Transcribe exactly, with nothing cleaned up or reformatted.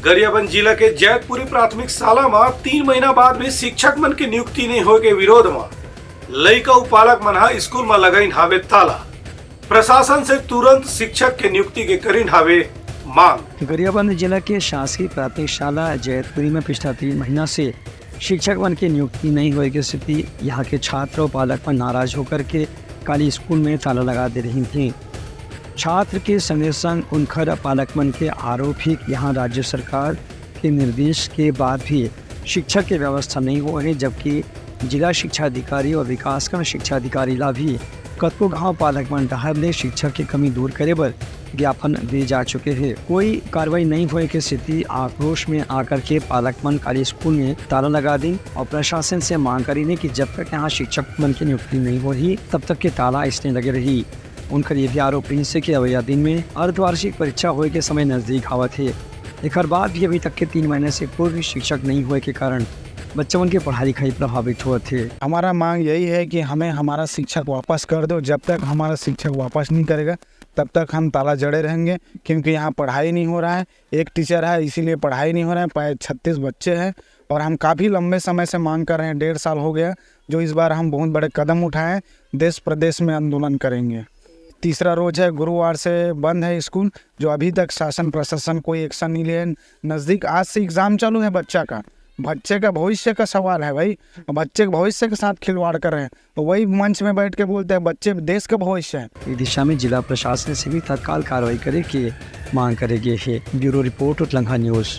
गरियाबंद जिला के जैतपुरी प्राथमिक शाला म तीन महीना बाद भी शिक्षक मन के नियुक्ति नहीं होए के विरोध म लइका अउ पालक मन ह स्कूल म लगाइन हावे ताला। प्रशासन से तुरंत शिक्षक के नियुक्ति के करिन हावे मांग। गरियाबंद जिला के शासकीय प्राथमिक शाला जैतपुरी में पिछला तीन महीना से शिक्षक मन के नियुक्ति नहीं होए के सेती यहाँ के छात्र और पालक मन नाराज होकर के काली स्कूल में ताला लगा दे रही थी। छात्र के संगे संग उनखर पालक मन के आरोप हे कि यहाँ राज्य सरकार के निर्देश के बाद भी शिक्षक के व्यवस्था नहीं होए हे, जबकि जिला शिक्षा अधिकारी और विकासखंड शिक्षा अधिकारी ला भी कतको घाव पालक मन डहार ले शिक्षक के कमी दूर करे बर ज्ञापन दे जा चुके हे। कोई कार्रवाई नहीं होए के सेती आक्रोश में आकर के पालक मन काली स्कूल में ताला लगा दीन और प्रशासन से मांग करीन हे कि जब तक यहाँ शिक्षक मन के नियुक्ति नहीं होही, तब तक के ताला अइसने लगे रही। उनकर ये भी आरोप रहिस हे कि अवइया दिन में अर्धवार्षिक परीक्षा होए के समय नजदीक आवत हे, एकर बाद भी अभी तक के तीन महीने से कोई भी शिक्षक नहीं होए के कारण बच्चा मन के पढ़ाई लिखाई प्रभावित होत हे। हमारा मांग यही है कि हमें हमारा शिक्षक वापस कर दो। जब तक हमारा शिक्षक वापस नहीं करेगा, तब तक हम ताला जड़े रहेंगे, क्योंकि यहाँ पढ़ाई नहीं हो रहा है। एक टीचर है, इसीलिए पढ़ाई नहीं हो रहा है। पै-, छत्तीस बच्चे हैं और हम काफ़ी लंबे समय से मांग कर रहे हैं, डेढ़ साल हो गया, जो इस बार हम बहुत बड़े कदम उठाए हैं, देश प्रदेश में आंदोलन करेंगे। तीसरा रोज है, गुरुवार से बंद है स्कूल, जो अभी तक शासन प्रशासन कोई एक्शन नहीं लिया है। नज़दीक आज से एग्जाम चालू है बच्चा का, बच्चे का भविष्य का सवाल है भाई, बच्चे के भविष्य के साथ खिलवाड़ कर रहे हैं। तो वही मंच में बैठ के बोलते हैं बच्चे देश का भविष्य है। इस दिशा में जिला प्रशासन से भी तत्काल कार्रवाई करे के मांग करे गे हे। ब्यूरो रिपोर्ट, उतलंघा न्यूज।